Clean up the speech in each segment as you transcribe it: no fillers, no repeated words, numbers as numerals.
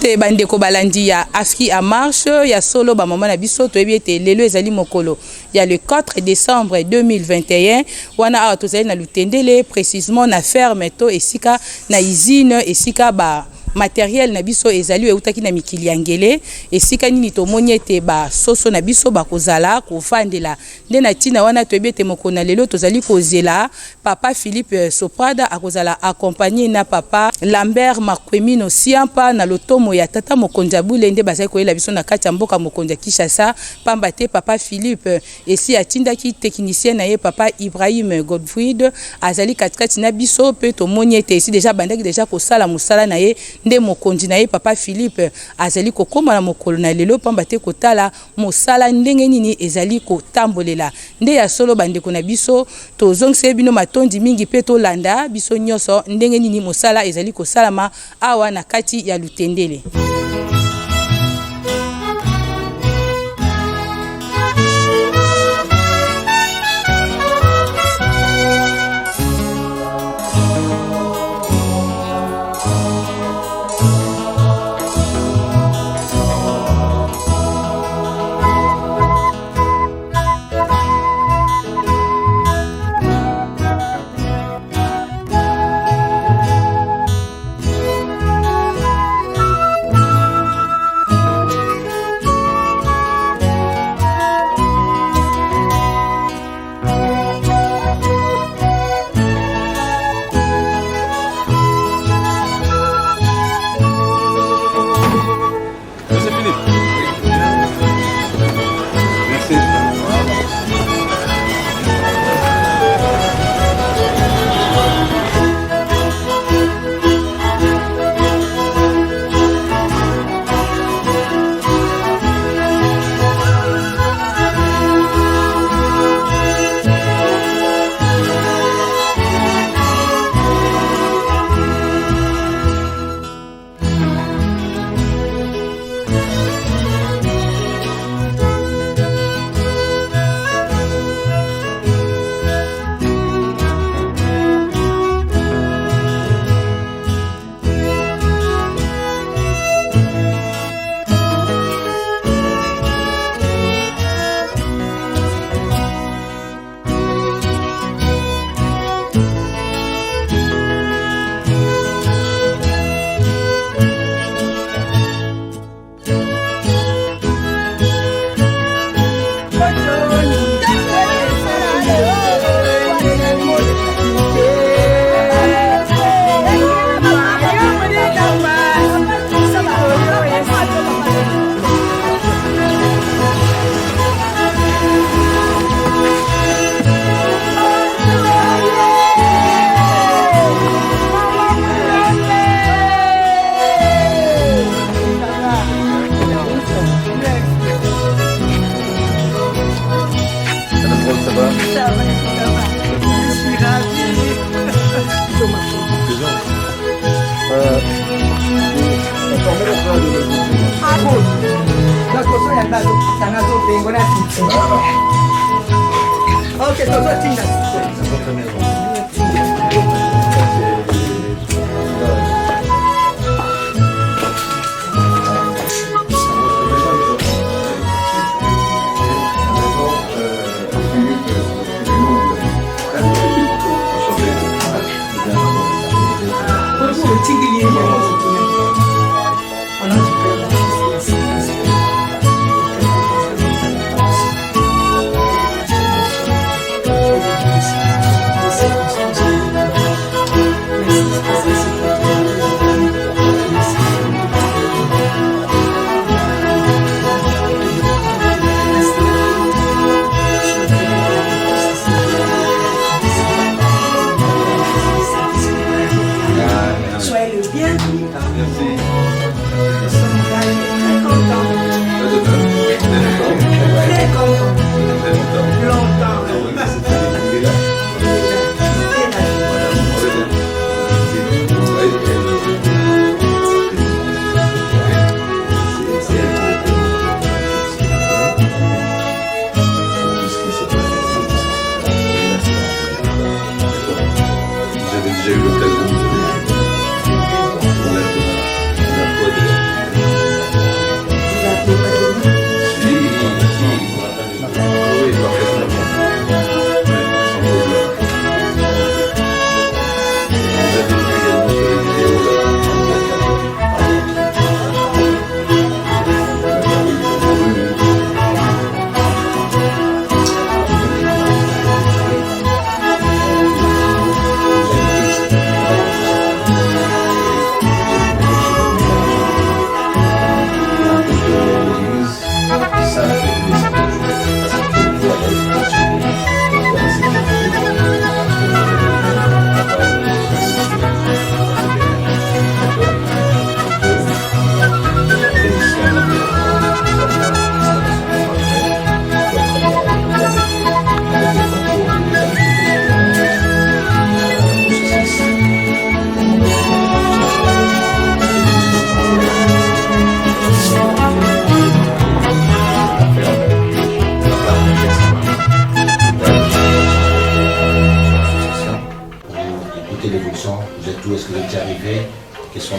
Mbote bandeko balandi ya Afki à marche ya solo ba mama na biso toyebi ete lelo ezali mokolo ya le 4 décembre 2021 wana awa tozali na Lutendele précisément na ferme to esika na usine esika ba materiel na biso ezali eutaki na mikili ya ngele esika nini tomoni ete basoso na biso bakozala kofandela nde na ntina wana toyebi ete mokolo na lelo tozali kozela papa Philippe Soprada akozala accompagné na papa Lambert Makwemino Siampa na lotomo ya tata mokonzi ya bule nde bazali koyela biso na kati ya mboka mokonzi ya Kinshasa pamba te papa Philippe esi atindaki technicien na ye papa Ibrahim Godfried azali katikati na biso pe tomoni ete esi deja abandaki deja kosala mosala na ye nde mokonzi na ye papa Philippe azali kokoma na mokolo na lelo pamba te kotala mosala ndenge nini ezali kotambolela nde ya solo bandeko na biso tozongiseli bino matondi mingi pe tolanda biso nyonso ndenge nini mosala ezali kosalama awa na kati ya Lutendele.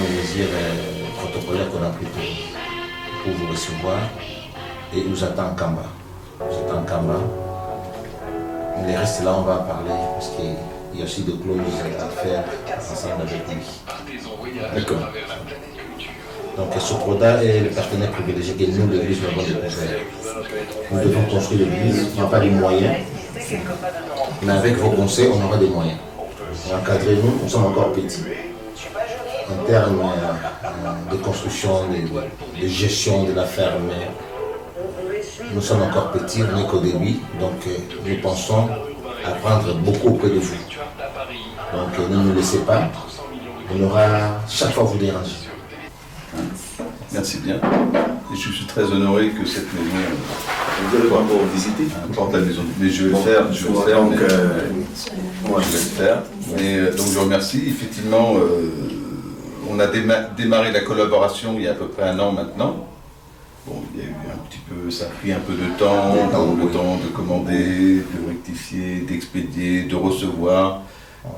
les mesures protocolaires qu'on a prises pour vous recevoir. Et nous attend Kamba. Nous attend Kamba. Le reste là, on va parler parce qu'il y a aussi des clauses à faire ensemble avec lui. D'accord. Donc Soproda est le partenaire privilégié que nous, l'Église, nous avons découvert. Nous devons construire l'Église, on n'a pas les moyens, mais avec vos conseils, on aura des moyens. Encadrez-nous, nous sommes encore petits. En termes de construction, de gestion de la ferme, nous sommes encore petits, on n'est qu'au début, donc nous pensons apprendre beaucoup auprès de vous. Donc ne nous laissez pas, on aura chaque fois vous déranger. Merci bien. Et je suis très honoré que cette maison. Vous n'avez pas encore visité Porte la maison. Mais je vais le faire. Je vais le faire. Donc, mais, ouais. Je vais le faire. Mais, donc je vous remercie. Effectivement, on a démarré la collaboration il y a à peu près un an maintenant. Bon, il y a eu un petit peu, ça a pris un peu de temps, le temps de commander, de rectifier, d'expédier, de recevoir,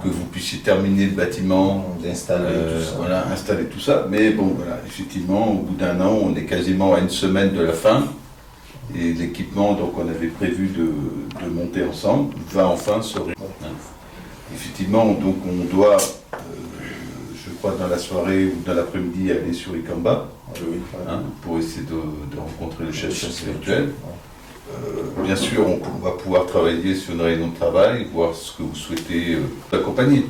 que vous puissiez terminer le bâtiment, d'installer tout ça. Voilà, installer tout ça. Mais bon, voilà, effectivement, au bout d'un an, on est quasiment à une semaine de la fin. Et l'équipement, donc, on avait prévu de monter ensemble, va enfin se réunir. Effectivement, donc, on doit, je crois, dans la soirée ou dans l'après-midi, aller sur Ikamba, hein, pour essayer de rencontrer le chef spirituel. Bien sûr, on va pouvoir travailler sur une réunion de travail, voir ce que vous souhaitez accompagner.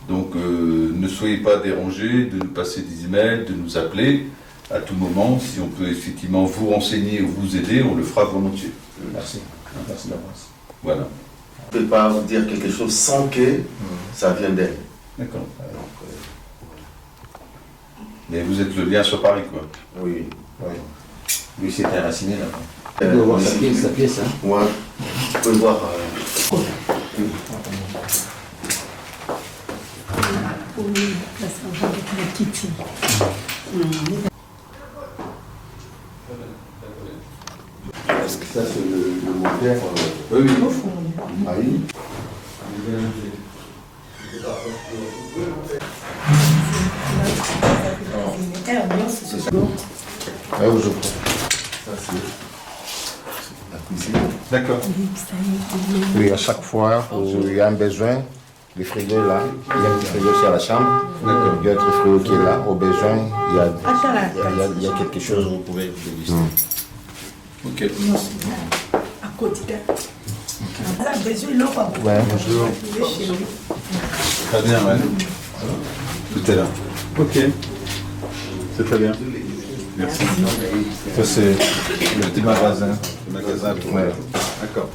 Donc, ne soyez pas dérangés de nous passer des emails, de nous appeler à tout moment. Si on peut effectivement vous renseigner ou vous aider, on le fera volontiers. Merci. Merci d'avance. Voilà. Je ne peux pas vous dire quelque chose sans que ça vienne d'elle. D'accord. Mais vous êtes le lien sur Paris, quoi. Oui. Oui. Lui, c'est enraciné là-bas. Tu peux voir sa pièce, hein. Ouais. Tu peux voir. Ça, c'est le moteur. Oui, oui. Maï. C'est ça. Ouais, vous ouvrez. Ça, c'est la cuisine. D'accord. Oui, à chaque fois où il y a un besoin, le frigo est là. Il y a un petit frigo aussi à la chambre. D'accord. Il y a un petit frigo qui est là. Au besoin, il y a quelque chose où vous pouvez déguster. Ok. Ouais, bonjour. Très bien, ouais. Tout est là. Ok. C'est très bien. Merci. Ça, c'est le petit magasin. Le magasin pour... Ouais. D'accord.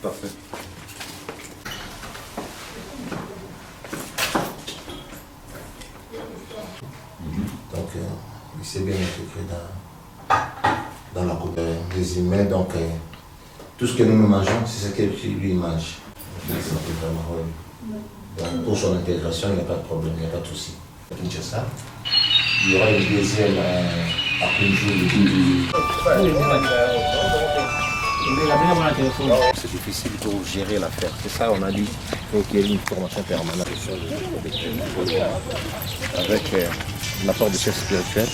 Parfait. Donc, il s'est bien intégré dans la coupe des humains. Donc, tout ce que nous, nous mangeons, c'est ce que lui mange. Vraiment, ouais. Donc, pour son intégration, il n'y a pas de problème, il n'y a pas de souci. Kinshasa, il y aura une deuxième après-midi. C'est difficile pour gérer l'affaire. C'est ça, on a dit. Il faut qu'il y ait une formation permanente avec l'apport du chef spirituel.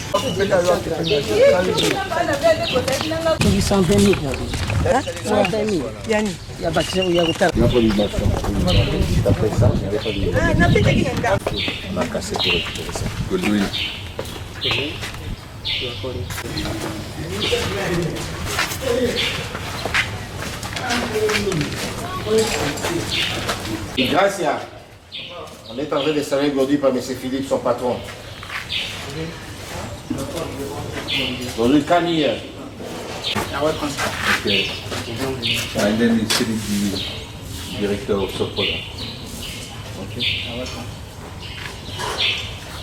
120 000. 120 000. Il y a vaccin, il y a Il n'y a pas d'obligation. D'après ça, il n'y avait pas d'obligation. On a cassé pour récupérer ça. Goldwyn. Et Gracia, on est en train de saluer Gordy par M. Philippe, son patron. Aujourd'hui, Camille. Okay. My name is Philippe, director of Soproda. Okay, you're welcome.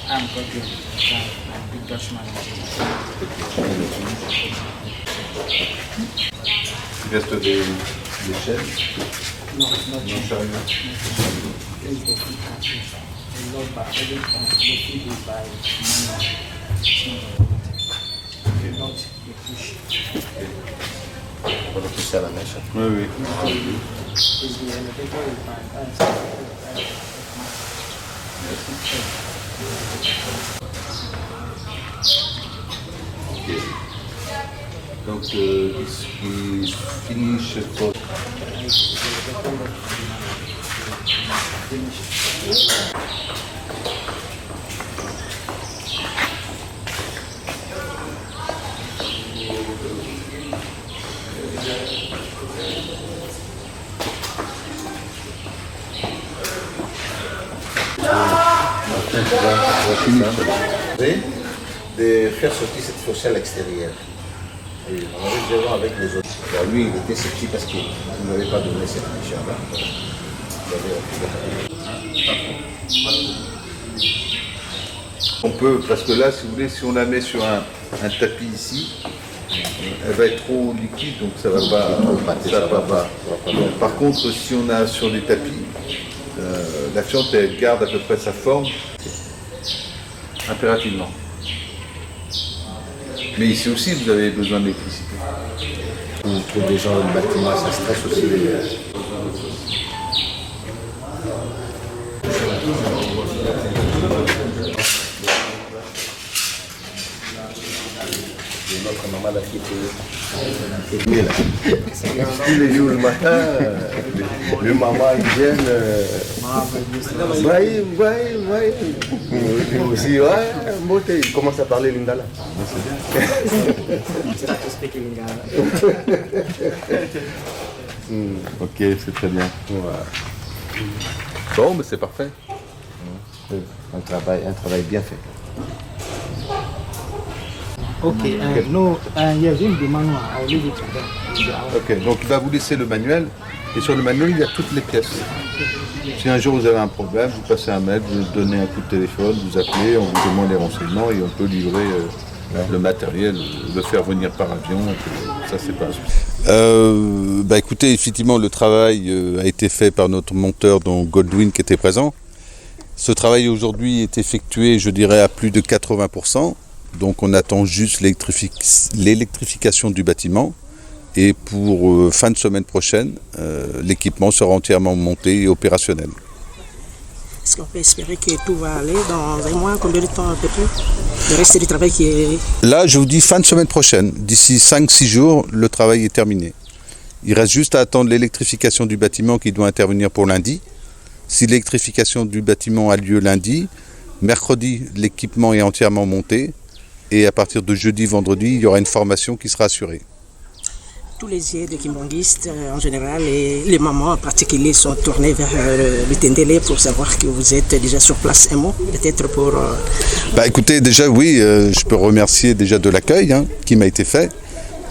I'm Godwin. I'm Big Dutchman. Il reste des chaînes? No, not Non, chain. chariot. There is the food company. A lot by every the food is by manual. It's not automatic. Not the push. On va tout ça à la mèche. Oui, oui. Is the elevator is by Merci. Ok. Donc, euh, il finish for... De faire sortir cette fossé à l'extérieur. Et on avait déjà voir avec les autres. Alors lui, il était sceptique parce qu'il ne m'avait pas donné cette mission-là. Il avait refusé. On peut, parce que là, si vous voulez, si on la met sur un, un tapis ici, elle va être trop liquide, donc ça va pas. Trop pâté, ça ça va va pas. pas. Donc, par contre, si on a sur des tapis, euh, la fiente, elle garde à peu près sa forme impérativement. Mais ici aussi, vous avez besoin d'électricité. On trouve des gens dans le bâtiment, ça stresse aussi les. Et notre maman là qui était. Mais là, tous les jours le matin, euh, le maman il vient. Euh, Brahim, Brahim, Brahim. Lui aussi, ouais, Mbote, il commence à parler lingala. Start to speak Lingala. Ok, c'est très bien. Bon, mais c'est parfait. Un travail, un travail bien fait. Okay, no, yes, in the manual, I'll leave it to them. Ok, donc il va vous laisser le manuel. Et sur le manuel, il y a toutes les pièces. Si un jour vous avez un problème, vous passez un mail, vous donnez un coup de téléphone, vous appelez, on vous demande les renseignements et on peut livrer euh, le matériel, euh, le faire venir par avion. on peut- Ça, c'est pas un souci. Euh, bah écoutez, effectivement, le travail euh, a été fait par notre monteur, dont Goldwyn, qui était présent. Ce travail aujourd'hui est effectué, je dirais, à plus de 80%. Donc on attend juste l'électrifi- l'électrification du bâtiment. Et pour euh, fin de semaine prochaine, euh, l'équipement sera entièrement monté et opérationnel. Est-ce qu'on peut espérer que tout va aller dans un mois Combien de temps à peu près Le reste du travail qui est... Là, je vous dis fin de semaine prochaine. D'ici 5-6 jours, le travail est terminé. Il reste juste à attendre l'électrification du bâtiment qui doit intervenir pour lundi. Si l'électrification du bâtiment a lieu lundi, mercredi, l'équipement est entièrement monté. Et à partir de jeudi, vendredi, il y aura une formation qui sera assurée. Tous les yeux des kimbanguistes euh, en général et les mamans en particulier sont tournés vers euh, le Tendele pour savoir que vous êtes déjà sur place. Un mot peut-être pour... euh, Bah écoutez, déjà oui, euh, je peux remercier déjà de l'accueil hein, qui m'a été fait.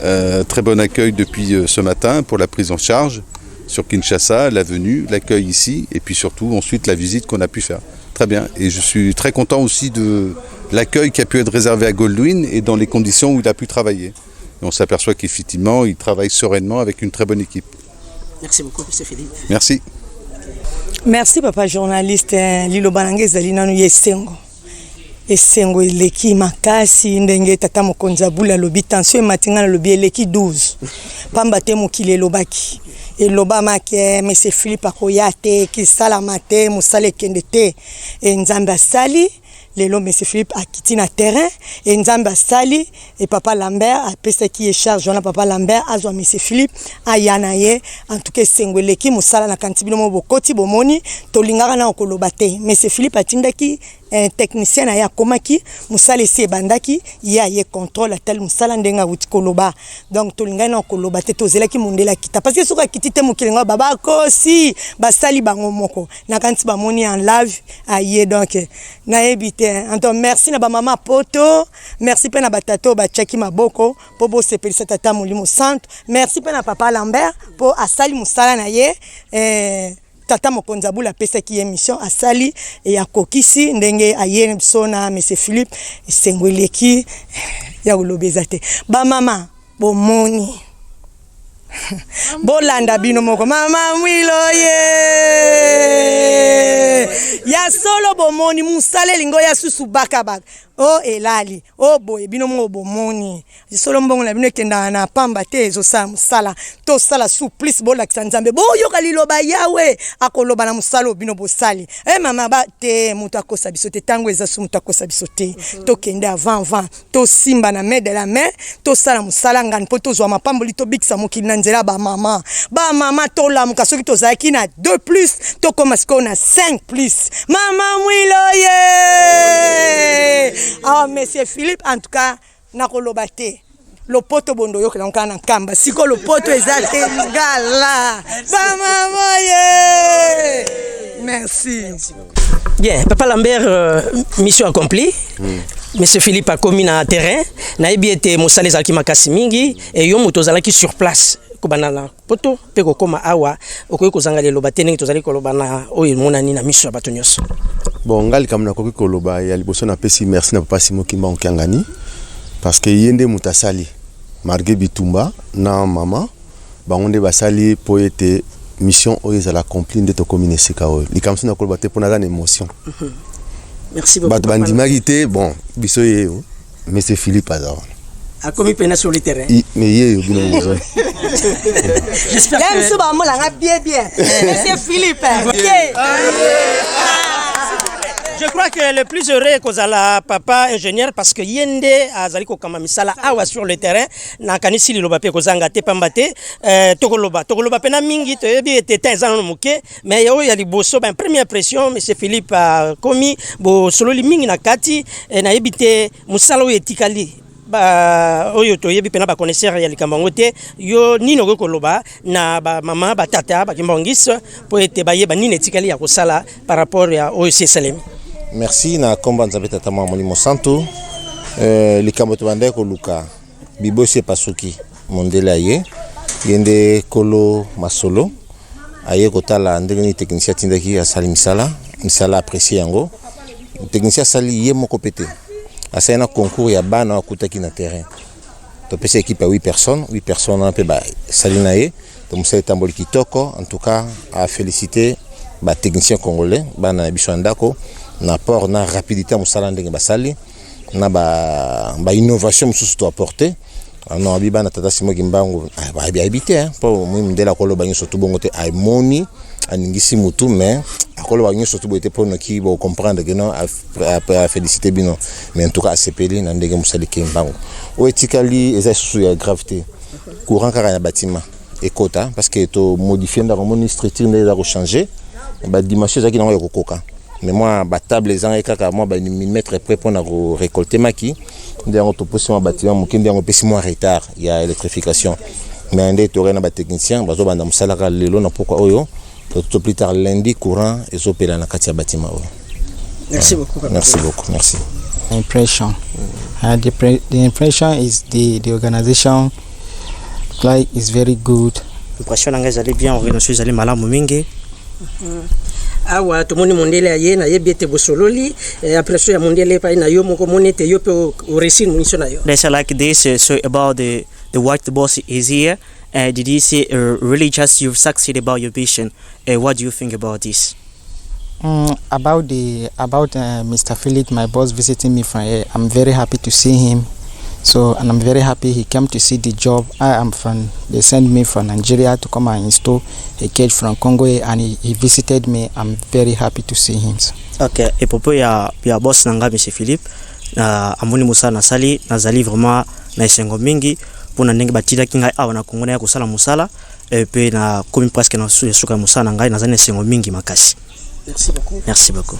Euh, très bon accueil depuis euh, ce matin pour la prise en charge sur Kinshasa, la venue, l'accueil ici et puis surtout ensuite la visite qu'on a pu faire. Très bien. Et je suis très content aussi de l'accueil qui a pu être réservé à Goldwyn et dans les conditions où il a pu travailler. Et on s'aperçoit qu'effectivement, il travaille sereinement avec une très bonne équipe. Merci beaucoup, M. Philippe. Merci. Merci papa journaliste eh, liloba na ngai ezali nanu ya esengo esengo eleki makasi ndenge tata mokonzi ya bule alobi tension emati ngai nalobi eleki 12 pamba te mokili elobaki elobamaki eh, monsieur Philippe akoya te kisalama te mosala ekende te e nzambe asali lelo monsieur Philippe akiti na terrain e nzambe asali e papa Lambert apesaki ye charge wana papa Lambert azwa monsieur Philippe aya na ye en tout cas esengo eleki mosala na kanti bino mo bokoti bomoni tolingaka na koloba te monsieur Philippe atindaki eh, technicien na ye akomaki mosala esi ebandaki ye aye contrôle atali mosala ndenge awuti koloba donc tolingaki na koloba te tozelaki mondele akita parce que soki akiti te mokili ngo baba akosi basali bango moko nakanisi bamoni en live aye donc nayebi te anto merci na bamama poto merci mpe na batata oyo batiaki maboko mpo bosepelisa tata molimo santo merci mpe na papa Lambert mpo asali mosala na ye eh, tata mokonzi abula apesaki ye mission asali e akokisi ndenge aye biso na monsieur Philippe esengo eleki ya koloba eza te bamama bomoni bolanda bino moko mama mwilo ye ya solo bomoni mosala elingi oya susu bakabaka. O elali o boye bino moko bomoni solo mbongo na bino ekendaka na pamba te ezosala mosala tosala su plus bolakisa nzambe boyoka liloba yawe akoloba na mosala oyo bino bosali e mama ba te moto akosa biso te ntango eza su moto akosa biso te tokende avant avant tosimba na main de la main tosala mosala ngani mpo tozwa mapamboli tobikisa mokili na nzela ya bamama bamama tolamuka soki tozalaki na 2 plus tokóma sikoyo na 5 plus mama mwiloye awa monsieur Philippe, en tout cas nakoloba te lopoto bondo oyokela ngo kaka na nkamba sikoyo lopoto eza te ngala bamama ye merci. Bien, Papa Lambert, mission accomplie. Monsieur Philippe akomi na terrain, nayebi ete mosala ezalaki makasi mingi, e yo moto ozalaki sur place kobanda na poto mpe kokóma awa, okoki kozanga liloba te ndenge tozali koloba na oyo emonani na miso ya bato nyonso. Bon, ngai likambo nakoki koloba ya liboso, napesi merci na papa Simon Kimbangu Kiangani, parce que ye nde moto asali malgré bitumba na mama bango nde basali mpo ete mission oyo ezala accompli nde tokómi na esika oyo. Likambo so nakoloba te mpo naza na émotion. Merci beaucoup. Bato Papa. Bandimaki te. Bon, biso ye oyo monsieur Philippe aza wana. Akomi mpena sur le terrain. Mais ye oyo bino bozwa. J'espère ya que misu bamolanga bien bien monsieur Philippe. Ok. Je crois que le plus heureux kozala papa ingénieur, parce que ye nde azali kokamba misala awa sur le terrain. Nakanisi liloba mpe kozanga te pamba te tokoloba mpena mingi, toyebi ete temps eza nano moke, mais oyo ya liboso, ba première impression, monsieur Philippe akomi, bosololi mingi na kati, nayebi te mosala oyo etikali ba oyo toyebi mpena baconnaisseur ya likambo yango te. Yo nini okoki koloba na bamama, batata bakimbangisi mpo ete bayeba nini etikali ya kosala par rapport ya oyo esi esalemi? Merci. Na nkombo ya Nzambe Tata, Mwa, Molimo Santu, likambo tobandaki koluka bibosi epasuki. Mondele aye, ye nde kolo masolo, aye kotala ndenge nini technicien atindaki asali misala. Misala apprécie yango. Technicien asali ye moko mpe te, asali na concours ya bana akutaki na terrain. Topesi équipe ya 8 personnes, 8 personnes wana mpe basali na ye to mosala etamboli kitoko. En tout cas, afélicité batechnicien congolais, bana na biso ya ndako, na apport na rapidité ya mosala ndenge basali na bainnovation ba mosusu to apporte. Non, abi bana tata Simon Kimbangu ayebi te mpo moi mondele akoloba nyonso tu bongo te. Amoni aningisi mutu, mais akoloba nyonso tu boye te mpo noki bocomprendre ke non, afélicité bino. Mais en tout cas asepeli na ndenge mosali Kimbangu. Oyo etikali eza lisusu ya grave te, courant kaka na bâtiment ekota, parce que tomodifie ndako, omoni structure nde eza kochange, badimension ezalaki nango ya kokoka, mais mwa batable ezangaki kaka mwa bamillimètre près mpona korécolte maki. Nde yango topusi mwa bâtiment moke, nde yango epesi mwa retard ya électrification. Mais nde torai na batechnicien bazobanda mosala kaka lelo na pokwa oyo, to plus tard lundi courant ezopela na kati ya bâtiment oyo. Merci beaucoup, papa. Merci beaucoup, merci. Impression. The impression is the organization like is very good. Impression na ngai ezali bien, organisation ezali malamu mingi. Awa tomoni mondele aye, nayebi ete bosololi, impression ya mondele epai na yo moko, omoni ete yo mpe oréussir mission na yo? They say like this, so about the white boss is here. Did he say really just you've succeeded about your vision? What do you think about this? About Mr. Philip, my boss, visiting me from here, I'm very happy to see him. So, and I'm very happy he came to see the job. I am from, they sent me from Nigeria to come and install a cage from Congo, and he visited me. I'm very happy to see him. Ok, et propos ya boss na nga monsieur Philippe, amoni mosala nasali, nazali vraiment na esengo mingi mpona ndenge batindaki ngai awa na Congo naya kosala mosala, mpe nakomi presque na suka ya mosala na ngai, nazali na esengo mingi makasi. Merci beaucoup. Merci beaucoup.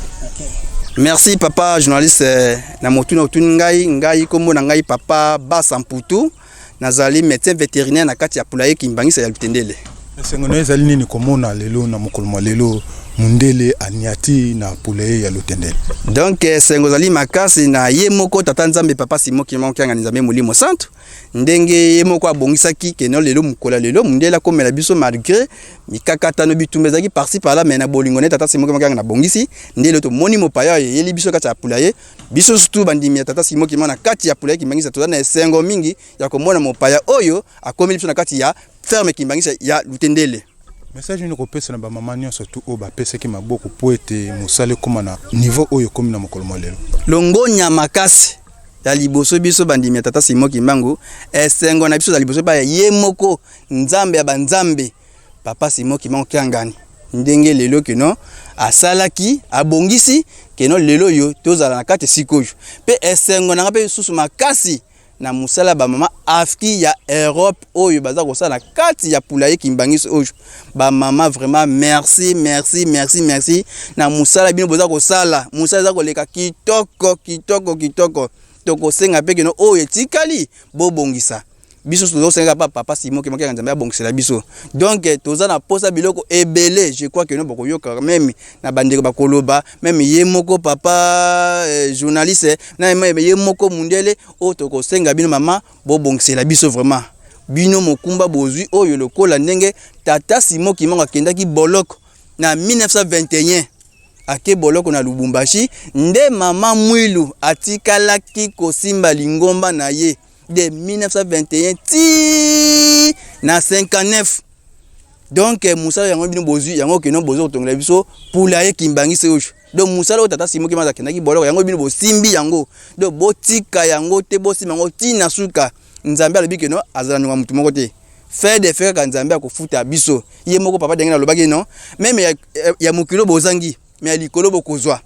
Merci, papa journaliste. Na motuna otuni ngai, ngai kombo na ngai papa Basa Mputu, nazali médecin vétérinaire na kati ya poulailler kimbangisa ya Lutendele. Esengo na yo ezali nini komona lelo na mokolo mwa lelo mundele aniati na poulailler ya Lutendele? Donc esengo ezali makasi na ye moko tata Nzambe papa Simon Kimbangu Kiangani, Nzambe Molimo Santu, ndenge ye moko abongisaki keno lelo mokolo ya lelo mundele akomela biso malgré mikakatano, bitumba ezalaki par-ci par-là, mais na bolingo ne tata Simon Kimbangu Kiangani abongisi nde lelo tomoni mopaya oyo eyeli biso kati ya poulailler. Biso surtout bandimi ya tata Simon Kimbangu na kati ya poulailler kimbangisa, toza na esengo mingi ya komona mopaya oyo akomeli biso na kati ya ferme kimbangisa ya Lutendele. Message nini okopesa na ba mama nionso tout oyo bapesaki maboko mpo ete mosala ekoma na niveau oyo ekomi na mokolo mwa lelo? Longonya makasi ya liboso biso bandimi ya Tata Simon Kimbangu, esengo na biso ya liboso epai ya ye moko Nzambe ya ba nzambe Papa Simon Kimbangu Kiangani, ndenge lelo kino asalaki abongisi kino lelo oyo tozala na kati esika oyo, mpe esengo na nga mpe lisusu makasi na mosala ya ba mama afki ya Europe oyo baza kosala na kati ya poulailler kimbanguiste oyo. Ba mama vraiment merci merci merci merci na mosala bino boza kosala, mosala eza koleka kitoko kitoko kitoko. Tokosenga pe kino oyo etikali bobongisa biso tozosenga pa papa Simon Kimbangu Kiangani Nzambe abongisela biso. Donc toza na posa biloko ebele, je crois que no bokoyoka meme na bandeko bakoloba meme ye moko papa eh, journaliste na ye moko mundele oyo tokosenga bino mama bobongisela biso vraiment bino mokumba bozwi oyo lokola ndenge tata Simon Kimbangu akendaki boloko na 1921 ake boloko na Lubumbashi nde mama Mwilu atikalaki kosimba lingomba na ye de 1921 ti na 59. Donc mosala yango bino bozwi yango kino bozo kotongela biso poulailler kimbangiste oyo. Donc mosala oyo tata Simon Kimbangu akendaki boloko yango bino bosimbi yango. Donc botika yango te, bosimba yango ti na suka. Nzambe alobi kino azala ndonga motu moko te. Fait de fait kaka Nzambe akofuta biso. Ye moko papa ndenge nalobaki non, meme ya, ya mokilo bozangi, mais ya likolo bokozwa.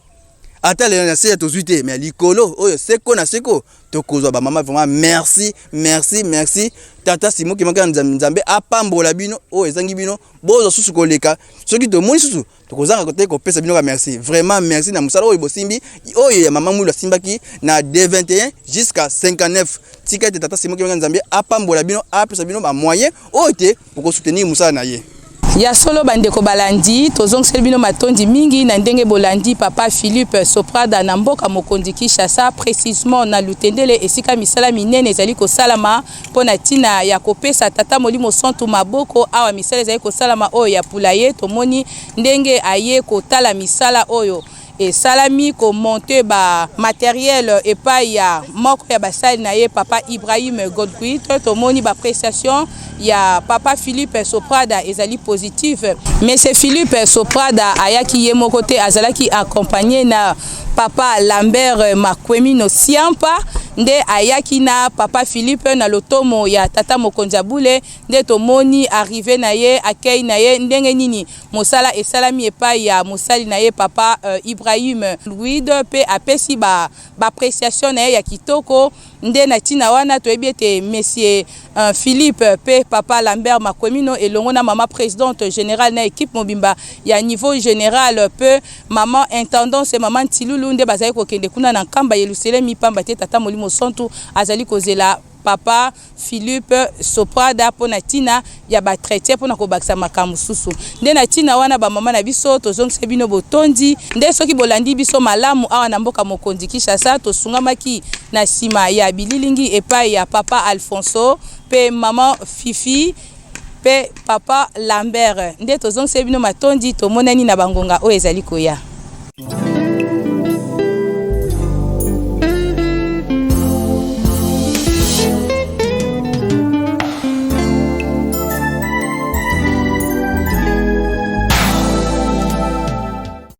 Ata lelo na se ya tozwi te, mais ya likolo oyo seko na seko tokozwa. Ba mama vraiment merci merci merci. Tata Simon Kimbangu Nzambe apambola bino oyo ezangi bino bozwa susu koleka. Soki tomoni susu tokozanga te kopesa bino ka merci, vraiment merci na mosala oyo bosimbi, oyo ya mama Mwilu asimbaki na D21 jusqu'à 59. Tika ete tata Simon Kimbangu Nzambe apambola bino, apesa bino ba moyen oyo te bokosoutenir mosala na ye. Ya solo bandeko balandi, tozongiseli bino matondi mingi na ndenge bolandi papa Philippe Soprada na mboka mokonzi Kinshasa, precisement na Lutendele esika misala minene ezali kosalama mpo na ntina ya kopesa Tata Molimo Santu maboko. Awa misala ezali kosalama oyo ya poulailler, tomoni ndenge aye kotala misala oyo esalami ko monter ba materiel epai ya moko ya basali na ye papa Ibrahim Godguit. Tomoni ba prestation ya papa Philippe Soprada ezali positive. Monsieur Philippe Soprada ayaki ye moko te, azalaki accompagner na papa Lambert Makwemino Siampa, nde ayaki na papa Philippe na lotomo ya tata mokonzi ya bule. Nde tomoni arrivee na ye, accueil na ye ndenge nini Mosala esalami epayi ya mosali na ye papa Ibrahim Louid pe apesi ba appreciation na ye ya kitoko. Nde na tina wana toyebi ete Monsieur Philippe pe papa Lambert Makwemino elongo na mama presidente generale na equipe mobimba ya niveau general pe mama intendance mama Ntilulu nde bazali kokende kuna na Nkamba Yeluselemi pamba te Tata Molimo Santu azali kozela Papa Philippe Soprada mpo na ntina ya ba chretien mpo na kobakisa makambo mosusu. Nde na ntina wana ba mama na biso tozongiseli bino botondi. Nde soki bolandi biso malamu awa na mboka mokonzi Kinshasa, tosungamaki na sima ya bililingi epai ya Papa Alfonso mpe Maman Fifi mpe Papa Lambert. Nde tozongiseli bino matondi, tomonani na ba ngonga oyo ezali koya.